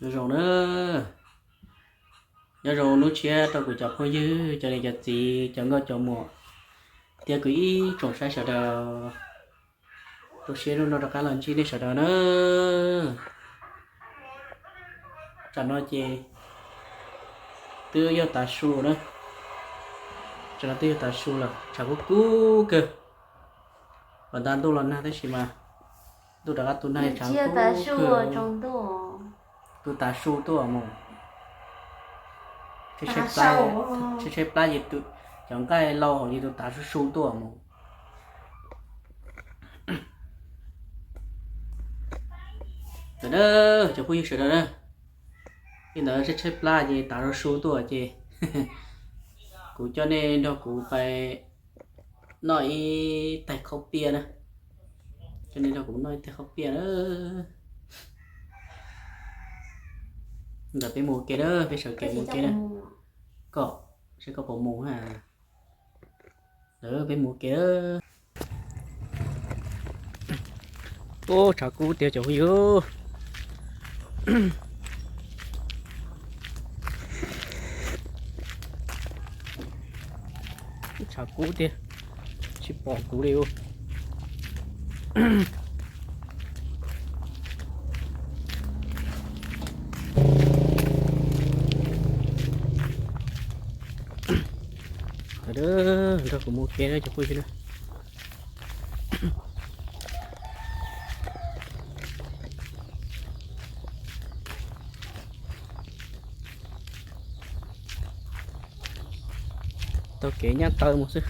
Nyob zoo na, nyob zoo hnub tshiab rau kuv cov phooj ywg, cov niam cov txiv, cov nkauj cov muam, thiab kuv ib tsoom saib sawv daws. Rau siab hnub no rov qab los ntsib nej sawv daws na. Tsam no ces twb yog tav su na, tsam no twb yog tav su lawm, tshav kub kub kawg. Puag ta ntuj los nag tab sis mas ntuj rov qab tu nag, tshav kub kawg. Tus tav su tuaj mus, tshaib tshaib plab ces cov nqaij lau hauv ces tus tav su su tuaj mus. Cov phooj ywg sawv daws na, li ntawd tshaib tshaib plab ces tav su su tuaj ces kuv coj nej nrog kuv pais noj ib tais khaub piaj na. Coj nej nrog kuv noj ib tais khaub piaj na. Ntawd peb mus ua ke na, peb sawv kev mus ua ke na. Koj, seb koj puas mus ha. Ntawd peb mus ua ke. Ub, tshav kub tiag cov phooj ywg. Tshav kub tiag, tsis pom kuv li ub. Nrog kuv mus kev na cov phooj ywg na. Taug kev nyab taw mus xwb.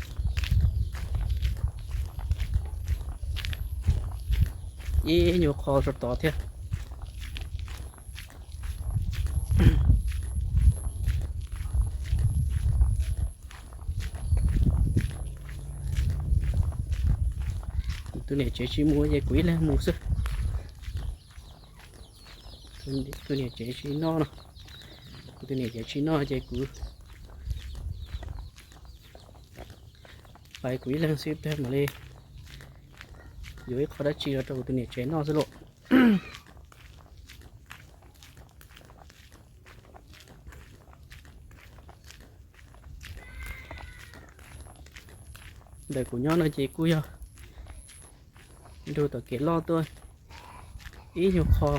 Ib nyuag qho saum tod thiab. Kuv tus niam tsev tsis mus ces kuv ib leeg mus xwb. Kuv tus niam tsev tsis noj no, kuv tus niam tsev tsis noj ces kuv pais kuv ib leeg xwb, peb mam li yuav ib qho dab tsi los rau kuv tus niam tsev noj xwb lauj. Ntawm kuv nyob no ces kuj yog nrug tom kev loj tuaj ib nyuag qho,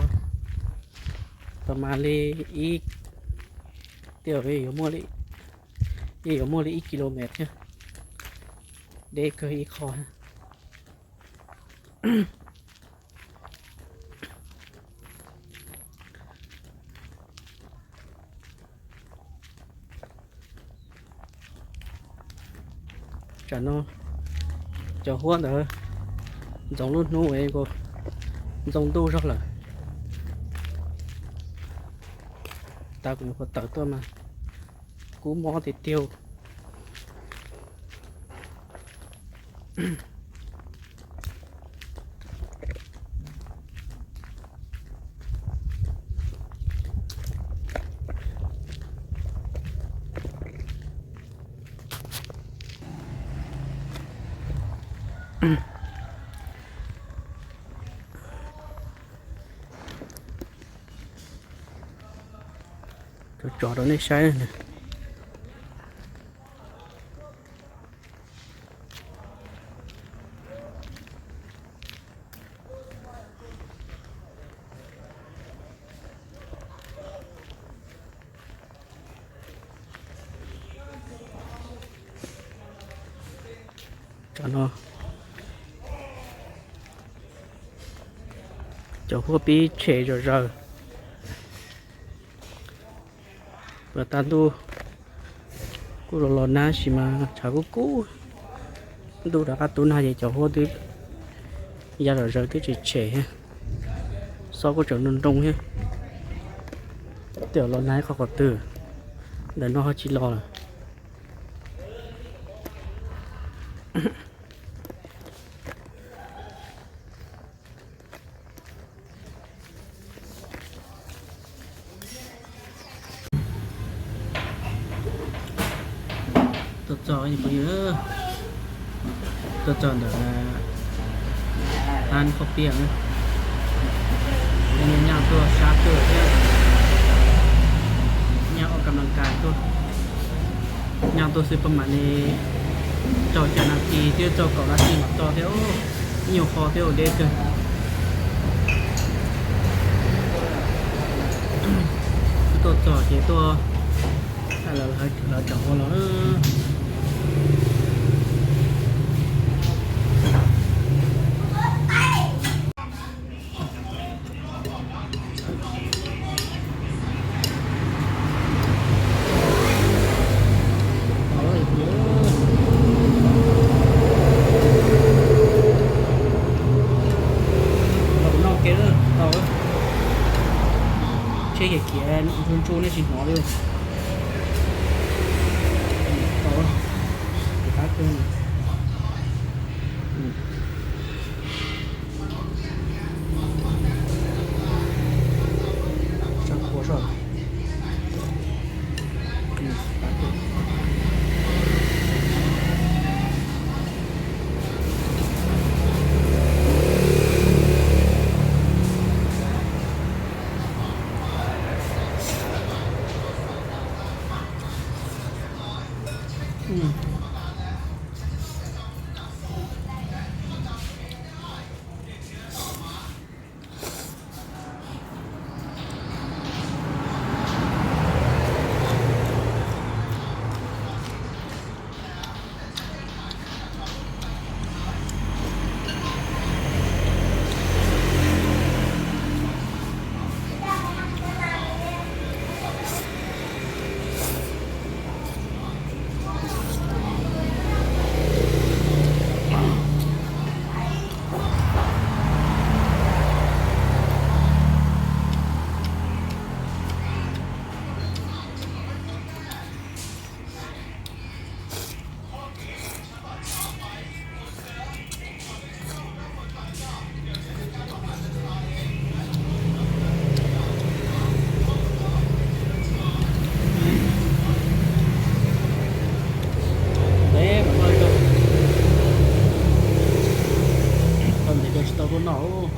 tau mas li ib, tej zaum yuav muaj li ib kilomet thiab, deb kawg ib qho. Tsam no cov huab ntawd ntxoov lub hnub es ntxoo ntuj zog lawm. Tav kuv nyuam qhuav tawm tuaj mas kub mob tiag tiag. Tso tso rau nej saib. Cov no, cov huab pib tshem zom zaws. Puag ta ntuj kuj los los nag sis mas tshav kub kub, ntuj rov qab tu nag ces cov huab twb ya zom zaws twb tsis tshem thiab. Xob kuj tseem nroo nroo thiab. Tej zaum los nag ib qho qhov twg, ntawm no ho tsis los lawm. Tuaj txog, tuaj txog ntawm hab khaub piam, nyaj tuaj sab tuaj thiab. Tus xwb pab mam li rau cas nas this thiab rau kaum nas this mam tso thiab, ib nyuag qho thiab ua deb kawg. Tuaj txog ces tuaj, lawv cov ua los. Noj ke tau, tsheb khiav khiav ntsuj ntsuj nej tsis hnov li. Tau, qab kawg. Ntev mas tau, tau ntev kawg tsis tau tuaj noj.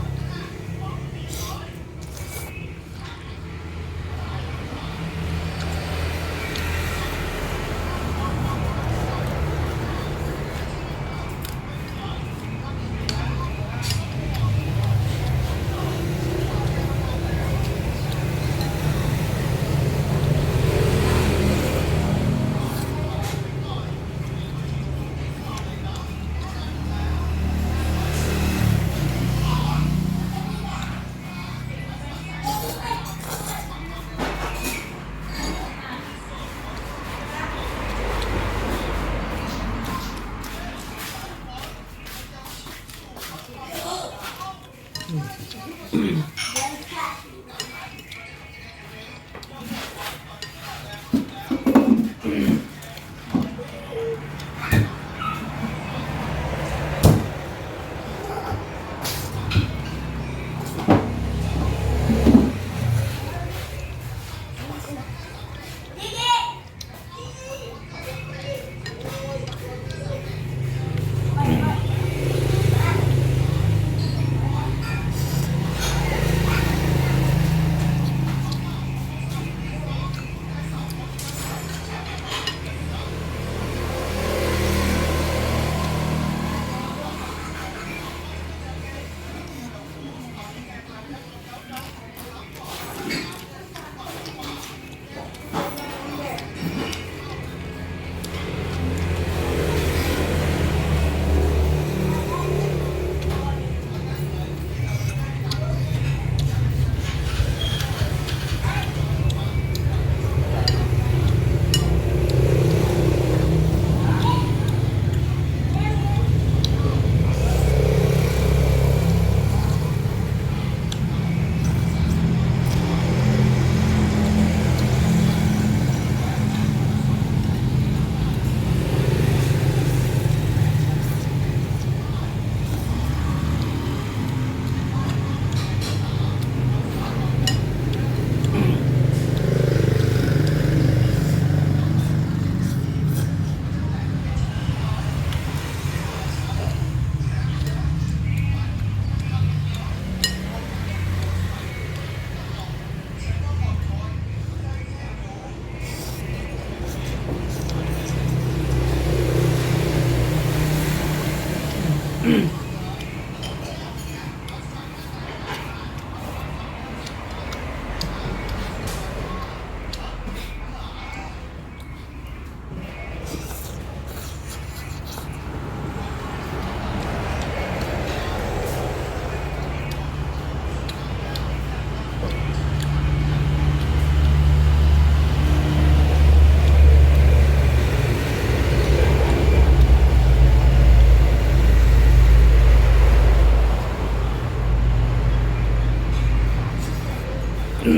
Li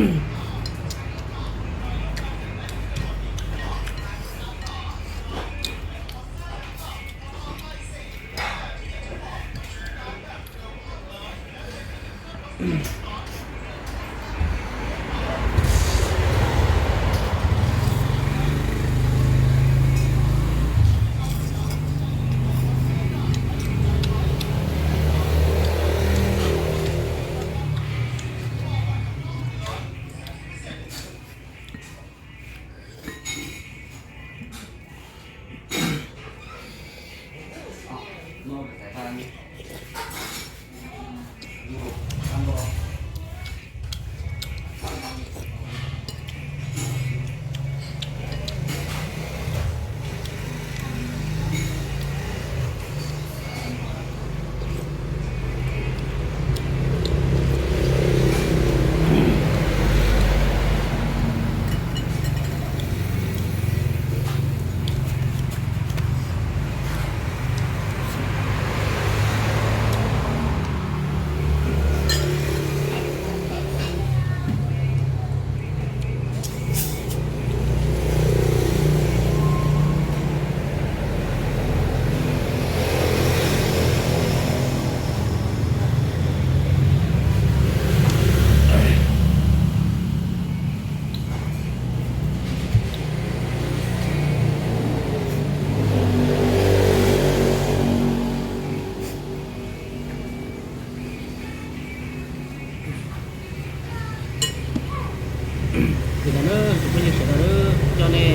ntawd na, tus phooj ywg sawv daws, coj nej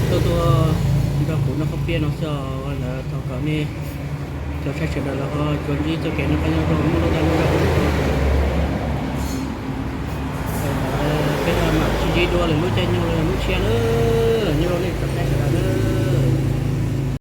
tuaj tuaj nrog kuv noj qhob piaj no xwb os. Ntawd thov kom nej cov saib sawv daws los ho tsuas ntsib txoj kev noj qab nyob zoo, muaj lub dag lub zog. Peb mam sib ntsib dua lwm lub caij nyoog lwm lub tshiab na. Nyob zoo nej cov saib sawv daws na.